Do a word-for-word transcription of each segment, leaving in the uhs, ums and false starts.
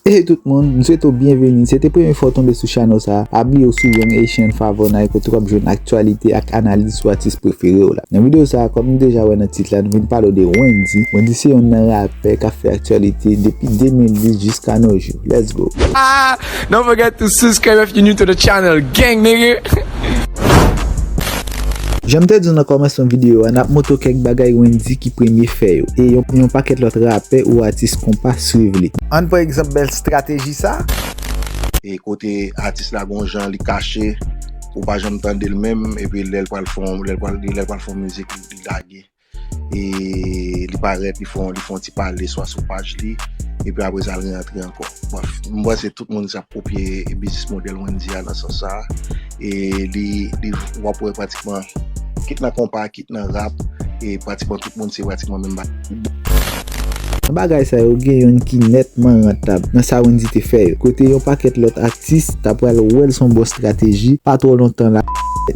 Hey tout moun, m swete w byenveni. Si se te premye fwa w tonbe sou chanèl sa a, pa bliye w sou Young Haitian Favor Night kote w ap jwenn aktyalite ak analiz sou atis prefere w la. Nan videyo sa a, kòm nou deja wè nan tit la, nou vin pale w de Wendyy. Wendyy se yonn nan rapè k ap fè aktyalite depi de mil dis jiska nos jours. Let's go! Ah, don't forget to subscribe if you're new to the channel, gang nigga. Jan m te di w nan kòmansman videyo a, n ap montre w kèk bagay Wendyy ki premye fè yo, e yon, yon pakèt lòt rapè ou atis konpa swiv li. Ann pran egzanp bèl estrateji sa. E kote atis la gon jan li kache, ou pa janm tande l menm, epi lè l pral fè yon, lè l pral, lè l pral fè yon mizik, li, li lage. E li parèt, li fè yon, li fè yon ti pale swa sou paj li, epi apre sa l rantre ankò. Bon, m panse tout moun sa ap kopye business model Wendyy a nan sans sa. E li, li, w ap wè pratikman, kit nan konpa, kit nan rap, e pratikman tout moun se pratikman menm bagay. Nan bagay sa yo, gen youn ki nètman rantab nan sa Wendyy te fè yo. Kote yon pakèt lòt atis ta pral wè l se yon bon estrateji, pa twò lontan la.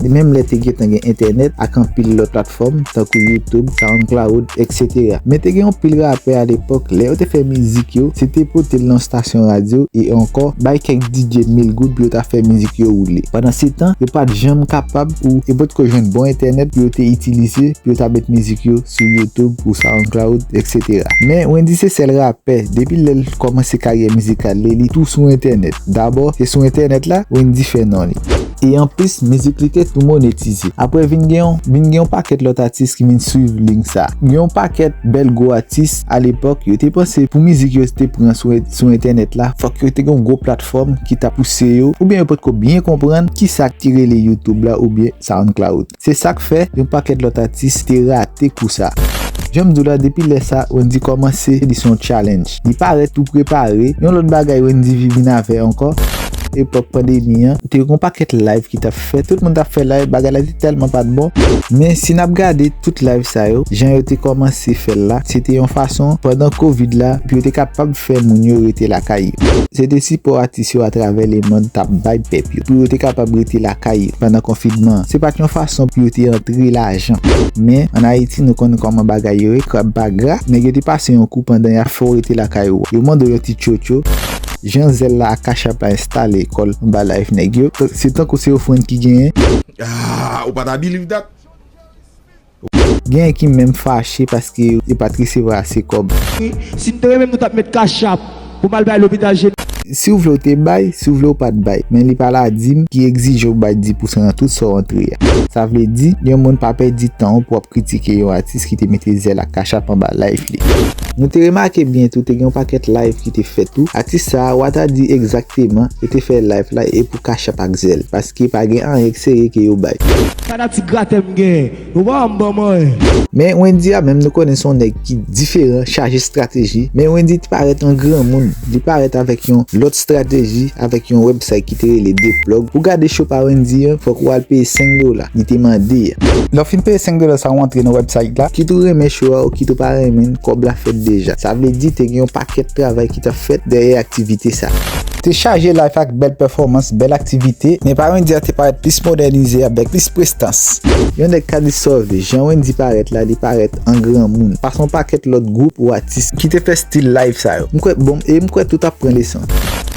Menm lè te gentan gen entènèt ak anpil lòt platfòm, tankou YouTube, SoundCloud, et cetera. Men te gen yon pil rapè alepòk, lè yo te fè mizik yo, se te pote l nan stasyon radyo e ankò bay kèk D J mil goud pou yo ta fè mizik yo woule. Pandan se tan, yo pa t janm kapab ou yo potko jwenn bon entènèt pou yo te itilize pou yo ta met mizik yo sou YouTube ou SoundCloud, et cetera. Men Wendyy se sèl rapè, depi lè l kòmanse karyè mizikal li, li tou sou entènèt. Dabò, se sou entènèt la Wendyy fè non li. E anplis, mizik li te tou monetize. Apre vin gen yon, vin gen yon pakèt lòt atis ki vin swiv liy sa. Gen yon pakèt bèl gwo atis alepòk, yo te panse pou mizik yo te pran sou, sou entènèt la, fòk yo te gen yon gwo platfòm ki ta pouse yo, oubyen yo potko byen konprann kisa ki rele YouTube la oubyen SoundCloud. Se sa k fè yon pakèt lòt atis te rate kou sa. Jan m di w la, depi lè sa, Wendyy kòmanse, li se yon challenge. Li parèt tou prepare. Yon lòt bagay Wendyy vin avè ankò, epòk pandemi an, te gen yon pakèt live ki t ap fèt. Tout moun t ap fè live, bagay la te tèlman pa t bon. Men si n ap gade tout live sa yo, jan yo te kòmanse fè l la, se te yon fason, pandan Covid la, pou yo te kapab fè moun yo rete lakay yo. Se te sipò atis yo atravè lemonn t ap bay pèp yo, pou yo te kapab rete lakay yo pandan konfinman an. Se pa t yon fason pou yo te antre lajan. Men, ann Ayiti, nou konnen kòman bagay yo ye, krab pa gra, nèg yo te pase yon kou pandan y ap fè w rete lakay ou a. Yo mande w yon ti tchotcho, jan Zelle la ak Cash App la enstale kò l anba live nèg yo, se tankou se ofrann ki genyen. Ah, ou pa ta believe that? Genyen ki menm fache paske yo pa t resevwa ase kòb. Si n te renmen, nou t ap met Cash App pou m al bay lopital jeneral. Si w vle w te bay, si w vle w pa t bay. Men li pa ladim ki egzije w bay dis pousan nan tout sa w antre a. Sa vle di, yon moun pa pèdi tan w pou w ap kritike yon atis ki te mete Zelle ak Cash App anba live li. Nou te remake byen tou, te gen yon pakèt live ki te fèt tou. Atis sa a, w a ta di egzakteman, yo te fè live la e pou Cash App ak Zelle, paske pa gen anyen k serye ke yo bay. Fanatik gratè m gen, yo pa ban m ban manyen. Men Wendyy a menm, nou konnen se yon nèg ki diferan, chaje estrateji. Men Wendyy te parèt an granmoun. Li parèt avèk yon lòt estrateji, avèk yon website ki te rele The Plug. Pou gade show pa Wendyy an, fòk ou al peye senk dola. Li te mande a. Lè w fin peye senk dola sa, ou antre nan website la. Kit ou renmen show a ou kit ou pa renmen l, kòb la fèt deja. Sa vle di te gen yon pakèt travay ki t ap fèt dèyè aktivite sa. Te chaje live ak bèl pèfòmans, bèl aktivite, men pa Wendyy a te parèt plis modènize avèk plis prestans. Yon nèg ka di sa w vle, jan Wendyy parèt la, li parèt an granmoun. Pase yon pakèt lòt gwoup ou atis ki te fè stil live sa yo. M kwè, bon, e m kwè tout ap pran leson.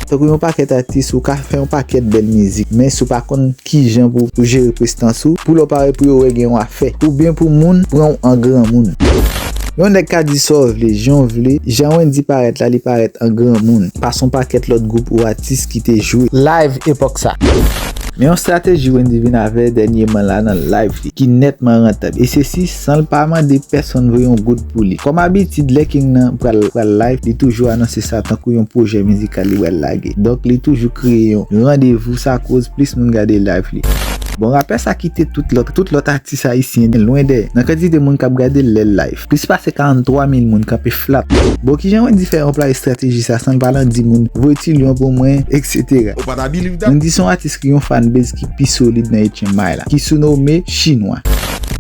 Tankou yon pakèt atis, ou ka fè yon pakèt bèl mizik, men si w pa konn kijan pou, pou jere prestans ou, pou lè w parèt pou yo wè gen yon afè, oubyen pou moun pran w an granmoun. Yon nèg ka di sa w vle, jan w vle, jan Wendyy parèt la, li parèt an granmoun. Pase yon pakèt lòt gwoup ou atis ki te jwe live epòk sa. Men yon estrateji Wendyy vin avè dènyèman la nan live li, ki nètman rantab. E se si, san l pa mande pèsonn voye yon goud pou li. Kòm abitid, lè King nan pral, pral live, li toujou anonse sa tankou yon pwojè mizikal li pral lage. Donk, li toujou kreye yon randevou, sa koz plis moun gade live li. Bon, rapè sa kite tout lòt, tout lòt atis ayisyen lwen dèyè. Nan kantite moun k ap gade l lè l live, plis pase karant twa mil moun kanpe flat. Bon, kijan Wendyy fè anplwaye estrateji sa san l pa lan di moun voye ti lyon pou mwen, et cetera. Ou pa ta believe that? Wendyy se yon atis ki gen yon fanbase ki pi solid nan H M I la, ki sounome Chinwa.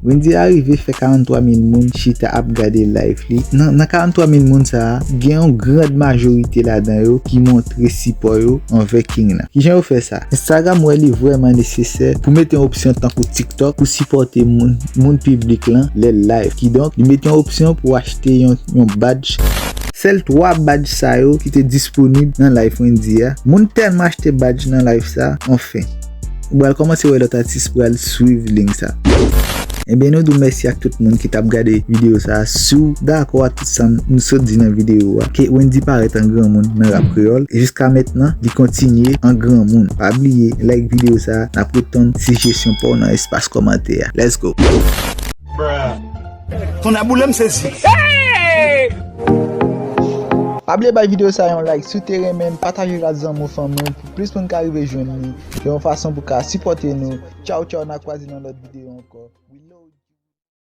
Wendyy arive fè karant twa mil moun chita ap gade live li. Nan, nan karant twa mil moun sa a, gen yon grand majorite ladan yo ki montre sipò yo anvè King nan. Kijan yo fè sa? Instagram wè li vrèman nesesè pou mete yon opsyon tankou TikTok pou sipòte moun, moun piblik lan lè l live. Kidonk, li mete yon opsyon pou achte yon, yon badge Sèl twa badge sa yo ki te disponib nan live Wendyy a. Moun tèlman achte badge nan live sa, anfen. Ou pral kòmanse wè lòt atis pral swiv liy sa. Ebyen, nou di w mèsi ak tout moun ki t ap gade videyo sa a. Si w dakò ak tout sa m sot di nan videyo a, ke Wendyy parèt an granmoun nan rap kreyòl, jiska mentnan, li kontinye an granmoun. Pa bliye, like videyo sa a, n ap ret tann sijesyon pa w nan espas kòmantè a. Let's go! Tonnè boule m sezi. Pa bliye bay videyo sa a yon like si w te renmen l, pataje l ak zanmi w, fanmi w, pou plis moun ka rive jwenn li, yon fason pou ka sipòte nou. Tchaw, tchaw, n a kwaze nan lòt videyo ankò.